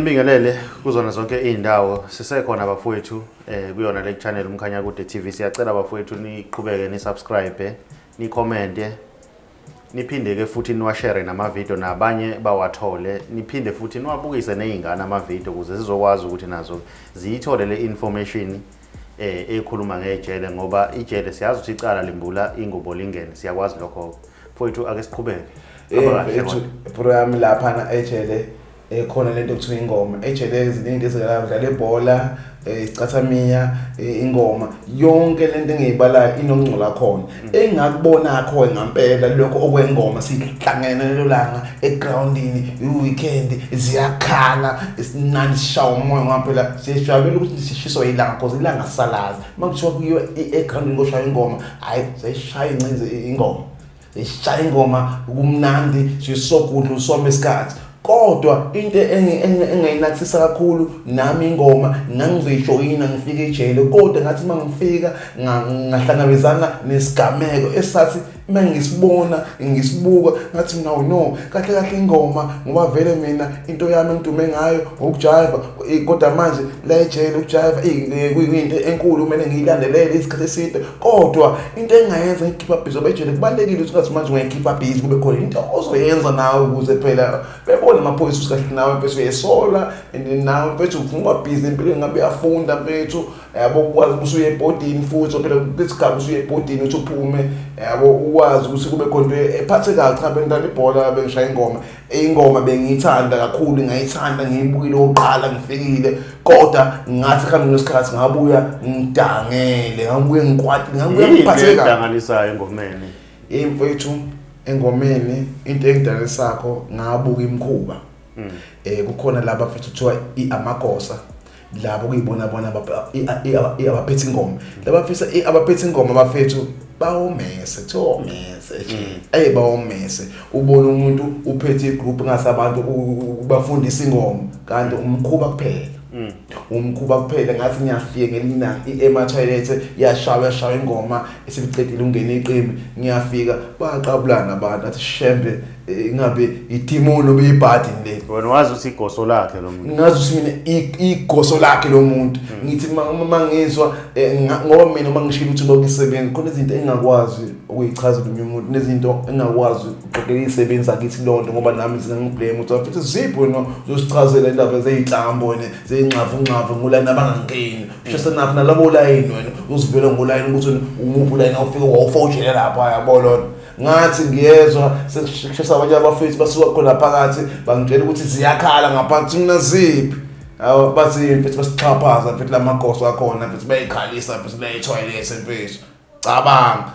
Nginibingelele kuzona zonke izindawo. Sisekhona bafowethu kuyona le channel Umkhanyakude TV. Siyacela bafowethu niqhubeke ni subscribe, ni comment, niphinde ke futhi niwashare nama video nabanye bawathole, niphinde futhi niwabukise nezingane ama video ukuze zizokwazi ukuthi nazo ziyithole le information ekhuluma ngejele, ngoba ijele siyazi ukuthi icala limbula ingubo lingene, siyakwazi lokho. Mfowethu, ake siqhubeke. Hamba kahle Mfethu, kodwa. Bro yami, laphana ejele khona lento ekuthiwa ingoma. Ejele ziningi into ezenzakalayo, udlala ibhola, isicathamiya, ingoma, yonke lento engiyibalayo inokungcola khona. Engakubona khona ngempela lokho okwengoma, sihlangene lelo langa egroundini, i-weekend, ziyakhala, isinani, sishawa umoya, ngoba phela siyajabula ukuthi sishiswa ilanga, cause ilanga salazi. Uma kuthiwa kuyiwe egroundini koshaya ingoma, hhayi, sayishaya incinze ingoma, sishaya ingoma, kumnandi, sisogudla usome isikhathi. Kodwa into engayinakisisa kakhulu nami, ingoma ngangizoyijoyina ngifike ejele, kodwa ngathi uma ngifika ngahlangabezana nesigameko esathi uma ngisibona, ngisibuka, ngathi mina, no, kahle kahle ingoma, ngoba vele mina into yami engidume ngayo ukujayiva, kodwa manje la ejele ukujayiva kuyinto enkulu, kumele ngiyilandelele isikhathi eside. Kodwa into engingayenza, ngikhipha busy, ngoba ejele kubalulekile ukuthi ungathi manje ungayikhipha busy, kube khona into ozoyenza nawe ukuze phela bebone amaphoyisa ukuthi kahle nawe mfethu uyesola and nawe mfethu ufuna ukuba busy empilweni, ngabe uyafunda mfethu, yabo, ukwazi ukuthi uye ebhodini futhi phela kwisigaba usuye ebhodini uthi uphume, yabo, ukwazi ukuthi kube khona into ephathekayo. Cha, bengidlala ibhola, bengishaya ingoma. Ingoma bengiyithanda kakhulu, ngayithanda ngiyibukile oqala ngifikile, kodwa ngathi kuhambe nesikhathi ngabuya ngidangele, ngabuye ngikwatile, ngabuye Yini ngiphatheka. edangalisayo engomeni? Mfethu, engomeni into engidalisakho, ngabuka imikhuba. Kukhona laba mfethu kuthiwa amagosa, labo kuyibona bona abaphethe ingoma, laba mfisa abaphethe ingoma bafethu, bawomese, kuthiwa omese nje, bawomese. Ubona umuntu uphethe igroup ngasabantu, ubafundisa ingoma, kanti umkhuba kuphela, umkhuba kuphela. Ngathi ngiyafika ngelinye ilanga ema-toilet, yashawa yashawa ingoma, eseliqedile ungena iqembu, ngiyafika bayaqabulana abantu, athi shembe, ingabe idimoni noma ibhadi le. Wena wazi ukuthi igoso lakhe lo muntu. Ngazi ukuthi mina igoso lakhe lo muntu. Ngithi uma ngizwa ngoba mina uma ngishilo ukuthi bokusebenza khona izinto engingakwazi ukuyichazela omunye umuntu, nezinto engingakwazi ukuxoxela iy'sebenzi zakithi loo nto, ngoba nami zingangiblame ukuthi futhi ziphi wena uzosichazela indaba zey'nhlambo wena, zey'nxavu nxavu ngolayini abangangeni, ushesa naphi nalabo layini, wena uzivele ngolayini ukuthi wena umuphi ulayini awufike wawufojele lapha, yabo lona. Ngathi ngiyezwa sekushesa abanye abafethu basuka khona phakathi, bangitshela ukuthi ziyakhala ngaphansi. Mina, ziphi? Awu, bathi mfethu basixhaphaza mfethu, lamagoso akhona mfethu, bayikhalisa mfethu la etoilet mfethu. Cabanga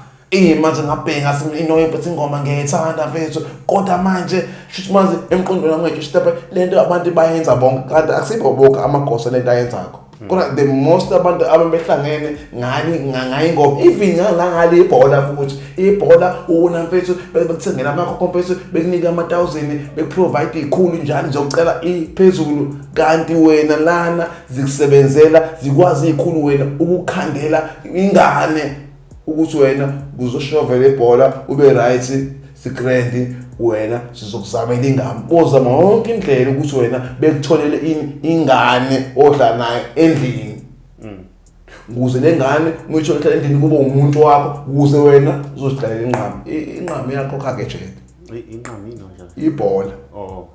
manje ngabheka, ngathi inoyo mfethu, ingoma ngiyayithanda mfethu, kodwa manje shuthi manje emqondweni wami ngisho step lento abantu bayenza bonke, kanti akusibo bonke amagoso lento ayenzakho, kodwa the most abantu ababehlangene ngani ngayo ingoma, even ngale ibhola futhi, ibhola uwona mfethu, bekuthengela amakhokho mfethu, bekunika ama-thousand, bekuprovide iy'khulu njalo nje ucela iphezulu, kanti wena lana zikusebenzela zikwazi iy'khulu wena ukukhandela ingane ukuthi wena kuzoshovela ibhola ube right, sigrand, wena sizokuzamela ingane, bozama yonke indlela ukuthi wena bekutholele ini, ingane odla nayo endlini, ukuze le ngane uyithole ihlala endlini, kube umuntu wakho, ukuze wena uzozidlalela inqamu. Inqamu iyakhokha-ke ejele. Inqamu yini nje? Ibhola. Oh.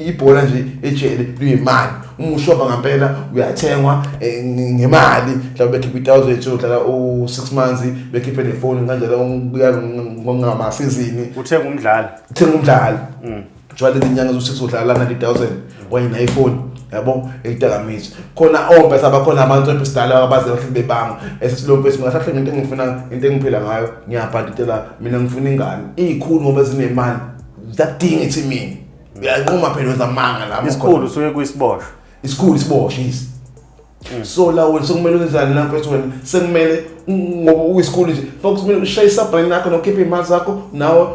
Ibhola nje ejele luyimali. Uma ushova ngampela uyathengwa ngemali, mhlawumbe bekhiphe i-1000, udlala u-6 months, bekhiphe nefoni kanjalo, kuya ngamasizini. Uthenga umdlali. Uthenga umdlali. Jwale izinyanga zo-6 udlala 90,000 kanye ne-iPhone, yabo, eyidakamizwa khona ompesa abakhona abantu esidala abaze bahleli bebanga esithi lo mfethu ngahlahle ngento engifuna, into engiphila ngayo, ngiyabhaditela mina, ngifuna ingane. Iy'khulu ngoba zinemali, zakudinga ethimini, uyanquma phela, wenza amanga lapho. Isikhulu usuke kuyisiboshwa. Isikhulu isiboshwa yisi. So la wena sekumele wenzani la mfethu? Wena sekumele ngoba uyisikhulu nje, focus, kumele ushaye isabrand yakho nokhiphe imali zakho nawe,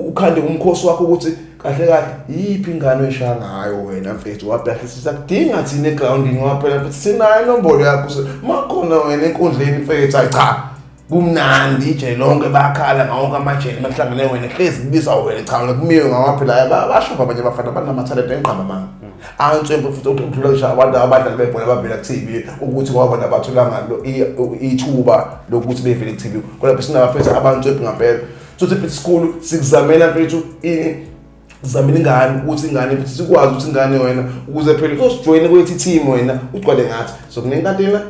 ukhande umkhosi wakho ukuthi kahle kahle yiphi ingane oyishaya ngayo wena mfethu. Wabheka sisakudinga thina egroundini, waphela mfethu sinayo inombolo yakho, makhona wena enkundleni mfethu. Hayi cha, kumnandi ijele lonke, bakhala ngawonke amajele makuhlangene wena, hlezi kubizwa wena. Cha wena kumiwe ngawaphela, basho abanye abafana banamathalente enqaba manga. Answempu futhi ukudlula ngisho abantu abadlali bebhola abavela ku-TV ukuthi ngoba bona batholanga ithuba lokuthi bevele ku-TV, kodwa sinabafethu abantswempu ngampela. So futhi isikhulu sikuzamela mfethu ini, sizamela ingane ukuthi ingane futhi sikwazi ukuthi ingane wena ukuze phela uzosijoyina kwethi team wena ugcwale ngathi. So kunenkantela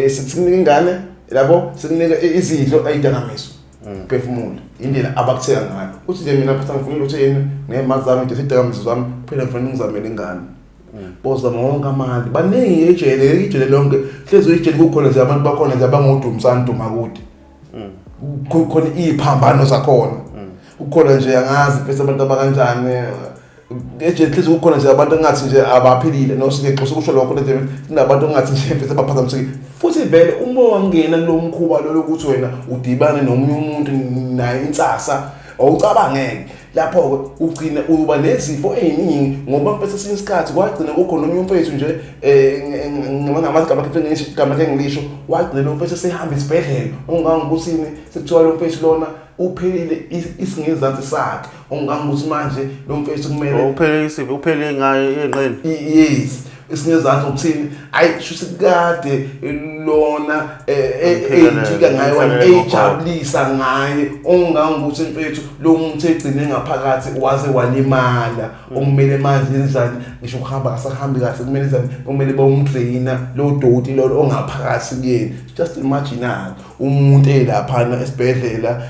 sikunika ingane yabo, sikunika izidlo ayidakamizwa, phefumula indlela abakuthenga ngayo. Uthi nje mina futhi angifuni lutho yini ngemali zami nje, idakamizwa zami phela, ngifuna ngizamele ingane. Bozama wonke amali baningi ejele, ijele lonke hlezi ijele kukhona nje abantu bakhona nje abangodumisani dumakude, kukhona iziphambano zakhona, kukhona nje angazi mfethu abantu abakanjani ejele, hlezi kukhona nje abantu engathi nje abaphilile. No, singexoxa ukusho lokho nje, kunabantu engathi nje mfethu abaphazamisekile. Futhi vele uma wangena kulo mkhuba lo lokuthi wena udibane nomunye umuntu naye insasa, awucabangeke lapho-ke ugcine uba nezifo ey'ningi, ngoba mfethu esinye isikhathi kwagcina kukhona omunye umfethu nje um ngamazi igama lakhe engilisho, wagcina lo mfethu esehamba esibhedlela ongangokuthini, sekuthiwa lo mfethu lona uphelile isingezansi sakhe, ongangokuthi manje lo mfethu kumele Uphele isiphi? Uphele ngayo enqeni? Yes, isingezansi ukuthini, ayi shuthi kade lona eyithika ngayo, eyijabulisa ngaye, ongangokuthi mfethu lo muntu egcine ngaphakathi waze walimala, okumele manje njani, ngisho ukuhamba akasahambi kahle, kumele njani, kumele bomdraina lo doti lo ongaphakathi kuyena. Just imagine umuntu elaphana esibhedlela,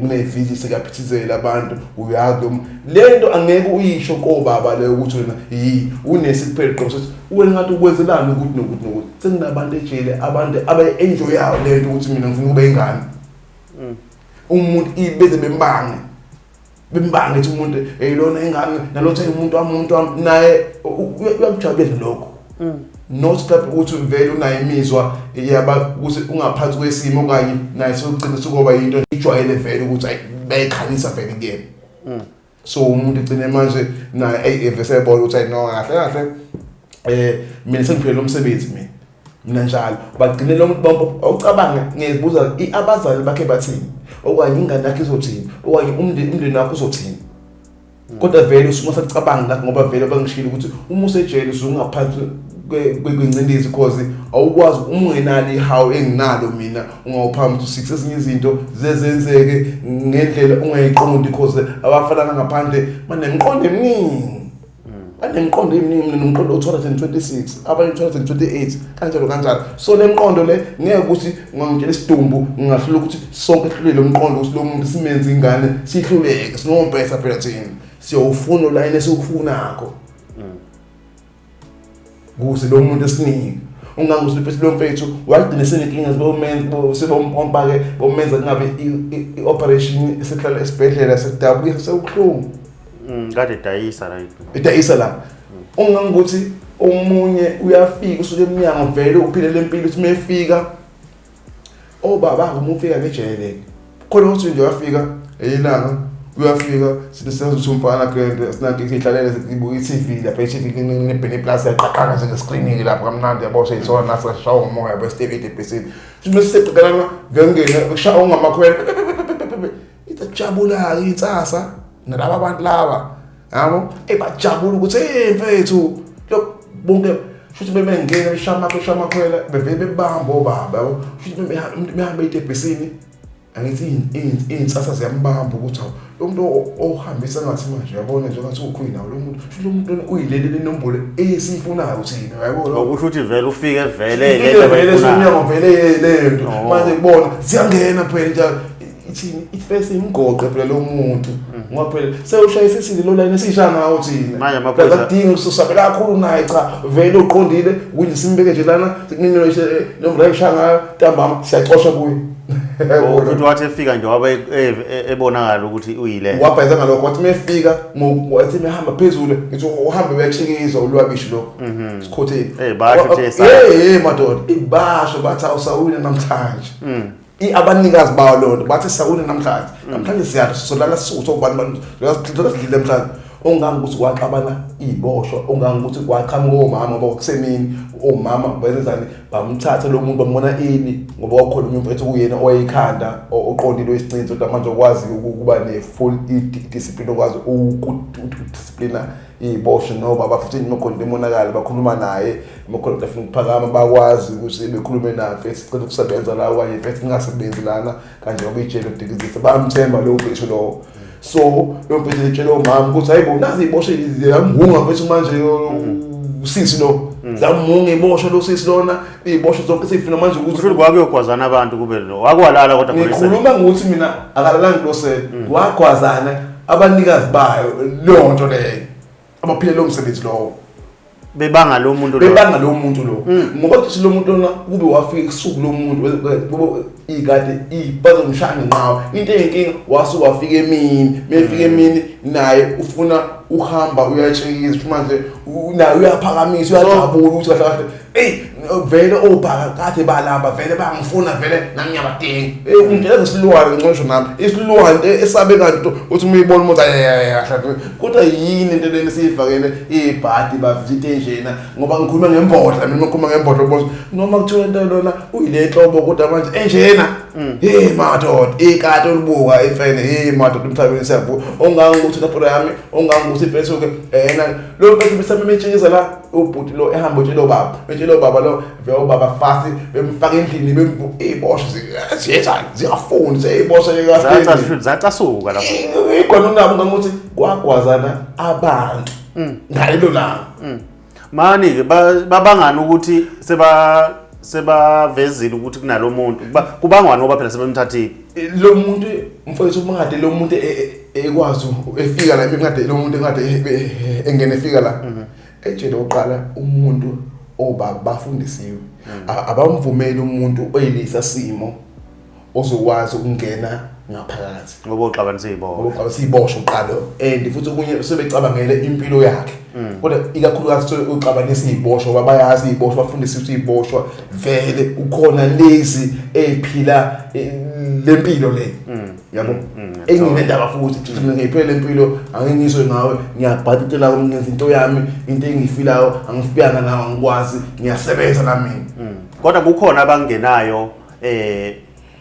kunevisi sekaphithizela abantu, uyazi lento angeke uyisho kobaba leyo ukuthi wena yi unesi kuphela qobo sokuthi wena ngathi ukwenzelani ukuthi nokuthi nokuthi. Sekunabantu ejele, abantu abayi-enjoyayo lento ukuthi mina ngifuna ukuba ingane umuntu ibeze bembange bembange ethi umuntu hey lona ingane nalothe umuntu wami, umuntu wami naye uyakujabulela lokho. Not mhlawumbe ukuthi vele unayo imizwa yaba ukuthi ungaphansi kwesimo okanye naye sewugcina sukoba yinto ijwayele vele ukuthi ayi bayikhalisa vele kuyena. So umuntu egcine manje naye eyi evese ebona ukuthi ayi no, kahle kahle mina sengiphelele umsebenzi mina njalo bagcine lo muntu bonke. Awucabange, ngizibuza abazali bakhe bathini, okanye ingane yakhe izothini, okanye umndeni wakho uzothini? Kodwa vele usuke ungasacabangi lapho, ngoba vele bangishilo ukuthi uma usejele usuke ungaphansi kwengcindezi, cause awukwazi uma ungenalo ihawu enginalo mina ungawuphambi ukuthi six ezinye izinto zezenzeke ngendlela ungayiqondi, cause abafana ngaphandle banemiqondo eminingi, banemiqondo eminingi. Mina nomqondo o-226, abanye 228, kanjalo kanjalo. So le mqondo le ngeke ukuthi ungangitshela isidumbu ngingahlula ukuthi sonke hlulele umqondo ukuthi lo muntu simenze ingane sihluleke. Sinompetha phela thina, siyowufuna ulayini esiwufunakho kuze lo muntu esiningi ungangokuthi lo mfethu wagcina senenkinga zibomenza sebompompa-ke bomenza kungabe i-operation, esehlala esibhedlela sekudabukisa sekubuhlungu. Kade dayisa la. Idayisa la, ungangokuthi omunye uyafika usuke emnyango vele uphile lempilo, uthi mefika obaba uma ufika ngejele khona ukuthi nje uyafika eyilanga uyafika sithi ukuthi umfana grand sinanto sihlalele sibuka i-TV lapha, i-TV ne-Benny Plus yaqaqaka nje nge-screen lapha kamnandi yabo, seyithola nathi sashawa umoya yabo esitebeti ebhesini, sithi mesiseqekelana ngengene kushaya ongamakhwela ijabula-ke insasa nalaba bantu laba yabo ebajabula ukuthi hey mfethu lo bonke futhi bebengena beshaya amakhwela bevele bebamba obaba yabo, futhi behambe etebhisini angithi iy'nsasa ziyambamba ukuthi hawu lo muntu owuhambisa ngathi manje uyabona nje ngathi uwukhulu nawo lo muntu, futhi lo muntu lona uyileli lenombolo esiyifunayo thina, uyabona. Okusho ukuthi vele ufike vele le nto vele semnyango vele le nto manje kubona siyangena phela nje ithini ifese imgoqe phela lo muntu, ngoba phela sewushayisisile lo line esisha ngawo thina. Manje amaphoyisa- Akudingi ukususabela kakhulu naye, cha vele uqondile kunje simbeke nje lana sikunino nombolo ayishaya ngayo ntambama siyacosha kuye. Ukuthi wathi efika nje wabe ebonakala ukuthi uyile. Wabhayiza ngalokho, wathi mefika wathi mehamba phezulu ngithi uhambe uyachikiza ulwabishi lokho sikhotheni. Eh, basho ukuthi Hey hey madoda, ibasho bathi awusawina namhlanje. Abanikazi bawo loo nto bathi sawina namhlanje, namhlanje siyadla, sizolala sisuthu obani bani sidlile namhlanje. Ongangokuthi kwaxabana iy'boshwa, ongangokuthi kwaqhamuka omama ngoba kusemini, omama benzani, bamthatha lo muntu bambona ini, ngoba kwakukhona omunye umfethu kuyena owayeyikhanda oqondile oyisincinci, kodwa manje okwazi ukuba ne-full discipline, okwazi ukudisciplina iy'boshwa nobaba futhi noma khona into emonakalo bakhuluma naye, noma khona into afuna ukuphakama bakwazi ukuthi bekhulume naye, mfethu sicela ukusebenza la okanye mfethu ningasebenzi lana kanje ngoba ijele udikizisa. Bayamthemba lowo mfethu lowo. So lo mfethu etshela umama ukuthi hayibo, nazi iboshwe ziyamhunga mfethu manje usisi lo, ziyamhunga iboshwe lo sisi lona, iboshwe zonke sifuna manje ukuthi Kusho ukuthi kwakuyogwazana abantu kube lo wakwalala kodwa khona esele. Ngikhuluma ngokuthi mina akalalanga lo sele, wagwazana abanikazi bayo leyo nto leyo, abaphile lowo msebenzi lowo. Bebanga lo muntu lo. Bebanga lo muntu lo, ngoba kuthi lo muntu lona kube wafika kusuku lo muntu kube ikade bazomshaya ngenqawa. Into eyinkinga, wasuka wafika emini, mefika emini naye ufuna uhamba uyatshikiza manje, naye uyaphakamisa, uyajabula ukuthi kahle kahle eyi vele obhaka kade balamba, vele bangifuna, vele nami ngiyabadinga. Ungitshela ngesilwane, ngisho nami isilwane into esabekayo, into uthi uma uyibona umuntu kahle, kodwa yini into leni siyifakele ibhadi bafisa into enjena? Ngoba ngikhuluma ngembodla mina, ngikhuluma ngembodla ubona noma kuthiwa into lona uyile nhlobo, kodwa manje enjena, hey madoda, ikati olubuka imfene, hey madoda, emhlabeni siyavuka. Ongangokuthi lapho yami, ongangokuthi mfethu-ke ena lo mfethu besamemetshikiza la, ubhuti lo ehamba utshela ubaba, etshela ubaba lo, vele ubaba fasi bemfaka endlini, bemvu iy'boshwa ziyenzani, ziyafunda sey'boshwa. Zacasuka lapho. Ikhona unabo ngangokuthi kwagwazana abantu ngalelo langa. Mani-ke babangani ukuthi sebavezile ukuthi kunalo muntu? Kubangwani ngoba phela sebemthathile? Lo muntu mfowethu, uma lo muntu ekwazi efika la, ekade lo muntu ekade engene efika la, ejele oqala umuntu, obaba bafundisiwe, abamvumeli umuntu oyilisa simo ozokwazi ukungena ngaphakathi. Ngoba uxabanisa iy'boshwa. Ngoba siyiboshwa uqala, and futhi okunye sebecabangele impilo yakhe, kodwa ikakhulukazi uxabanisa iy'boshwa ngoba bayazi iy'boshwa, bafundisa ukuthi iy'boshwa vele ukhona lezi ey'phila le mpilo le, yabo, enginendaba futhi futhi mina ngiyiphila le mpilo, angingizwe ngawe, ngiyabhaditela ngenza into yami, into engiyifilayo, angifikanga nawe, angikwazi, ngiyasebenza la mina. Kodwa kukhona abangenayo,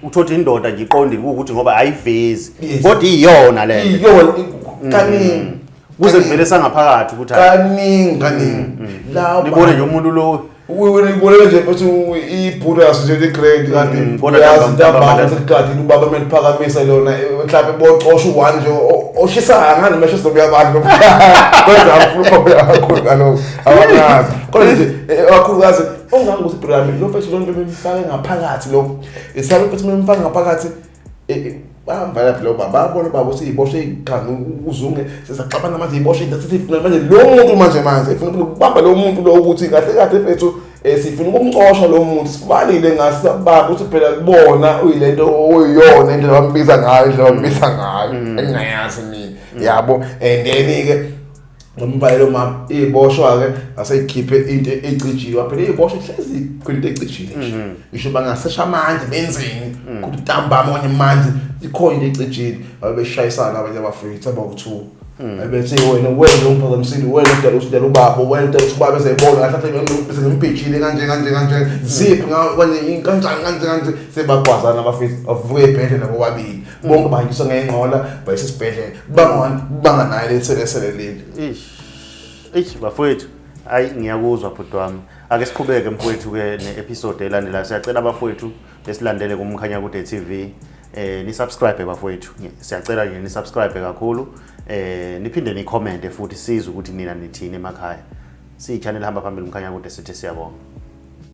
uthothi indoda nje iqondile ukuthi ngoba ayivezi, kodwa iyona le nto. Iyona kaningi. Kuze kuvele sangaphakathi ukuthi hayi, Kaningi kaningi la nibone nje umuntu lo. Uyibonele nje futhi ibhudas nje le-grand kanti Kodwa uyazi ntambama ntambama sekugadile ubaba kumele phakamisa lona, mhlawumbe bocosha u-one nje oshisayo ngani meshisa uyabantu, kodwa afuna kakhulu kaloku abanazi, kodwa nje kakhulukazi ongangokuthi brami lo mfethu lonke bemfake ngaphakathi lo isabe futhi bemfake ngaphakathi, bahamba lapho lo baba, babona ubaba ukuthi iboshwe iganga uzunge sesaxabana manje, iboshwe into sithi manje lo muntu manje ifuna ukubamba lo muntu lo ukuthi kahle kahle mfethu, sifuna ukumcosha lo muntu, sibalile ngasababa ukuthi phela kubona uyilento oyiyona, indlela bambiza ngayo, indlela bambiza ngayo engingayazi mina, yabo. And then ke ngombalelo mama iboshwa ke aseyikhiphe into ecijiwe phela, iboshwa hlezi khona into ecijile nje, ngisho bangasesha manje benzeni kuntambama okanye manje ikhona into ecijile. Babeshayisana abanye abafethu abawu-2, bethi wena umphazamisile, wena udala ukuthi udala ubaba, wena udala ukuthi ubaba ezebona kahle kahle bese ngimbhejile kanje kanje kanje, ziphi ngawe kanye kanjani kanje kanje, sebagwazana abafethu, bavuka ebhedlela bobabili bonke, bahanjiswa ngey'nqola bayise esibhedlela, bangani banga naye leselesele leli. Ish. Ish bafowethu. Hayi, ngiyakuzwa bhuti wami. Ake siqhubeke mfowethu ke ne-episode elandelayo. Siyacela abafowethu besilandele kuMkhanya Kude TV. Ni subscribe bafowethu. Siyacela nje ni subscribe kakhulu. Niphinde ni comment futhi sizwe ukuthi nina nithini emakhaya. Siyi channel hamba phambili uMkhanya Kude, sithi siyabonga.